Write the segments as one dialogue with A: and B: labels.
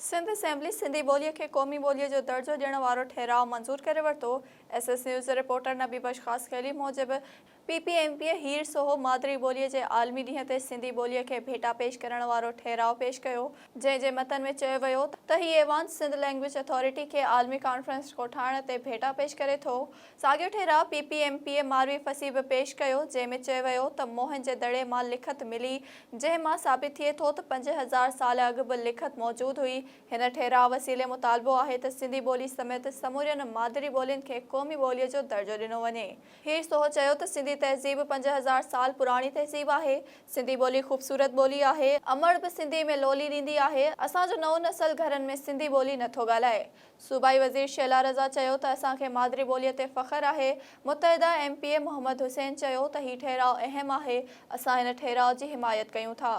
A: Sindh assembly Sindhi ٻوليء کي قومي ٻوليء جو درجو ڏيڻ وارو ٺهراء منظور ڪري ورتو. ايس ايس نيوز جي رپورٽر نبي بخش خاصخيلي موجب P P M P A Heer Soho مادري ٻوليء جي عالمي ڏينهن تي سنڌي ٻوليء کي ڀيٽا پيش ڪرڻ وارو ٺهراء پيش ڪيو جنهن جي متن ۾ چيو ويو ته هي ايوان سنڌ لينگويج اٿارٽي کي عالمي ڪانفرنس ڪوٺائڻ تي ڀيٽا پيش ڪري ٿو. ساڳيو ٺهراء P P M P A Marvi Fasih به پيش ڪيو جنهن ۾ چيو ويو ته موهن جي دڙي مان لکت ملي جنهن مان ثابت ٿئي ٿو ته 5000 سال اڳ به لکت موجود هئي. هن ٺهراء وسيلي مطالبو آهي ته سنڌي ٻولي سميت سمورين مادري ٻولين کي قومي ٻوليء جو درجو ڏنو وڃي. هير سوهو چيو ته سنڌي تهذيب 5000 سال پراڻي تهذيب آهي، سنڌي ٻولي خوبصورت ٻولي آهي، امڙ به سنڌي ۾ لولي ڏيندي آهي، اسان جو نئون نسل گهرن ۾ سنڌي ٻولي نٿو ڳالهائي. صوبائي وزير شيلا رضا چيو ته اسان کي مادري ٻولي تي فخر آهي، متحده M P A Muhammad Hussain چيو ته هي ٺهراء اهم آهي، اسان هن ٺهراء جي حمايت ڪيون ٿا.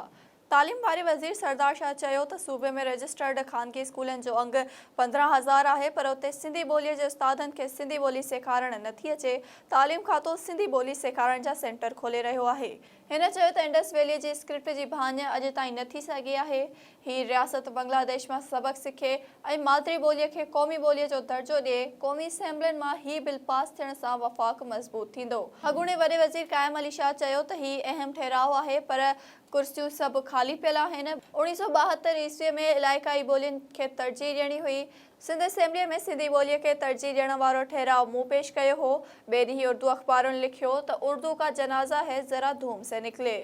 A: تعليم واري وزير سردار شاهه چيو ته صوبي ۾ رجسٽرڊ خانگي اسڪولن جو انگ 15 هزار آهي پر اتي سنڌي ٻولي جي استادن کي سنڌي ٻولي سيکارڻ نٿي اچي، تعليم کاتو سنڌي ٻولي سيکارڻ جا سينٽر کولي رهيو آهي. هن چيو ته انڊس ويلي جي اسڪرپٽ جي ڀاڃ اڄ تائين نه ٿي سگهي آهي، هي رياست بنگلاديش مان سبق سکي ۽ مادري ٻولي کي قومي ٻولي جو درجو ڏئي، قومي اسيمبلين مان هي بل پاس ٿيڻ سان وفاق مضبوط ٿيندو. اڳوڻي وڏي وزير قائم علي شاهه چيو ته هي اهم ٺهراء آهي پر ڪرسيون سڀ خالي پيل آهن، 1972 عيسوي ۾ علائقائي ٻولين کي ترجيح ڏيڻي هئي، سنڌ اسيمبليء ۾ سنڌي ٻوليء کي ترجيح ڏيڻ وارو ٺهراء مون پيش ڪيو هو، ٻئي ڏينهن اردو اخبارن لکيو ته اردو ڪا جنازه هي ذرا ڌوم سي نڪلي.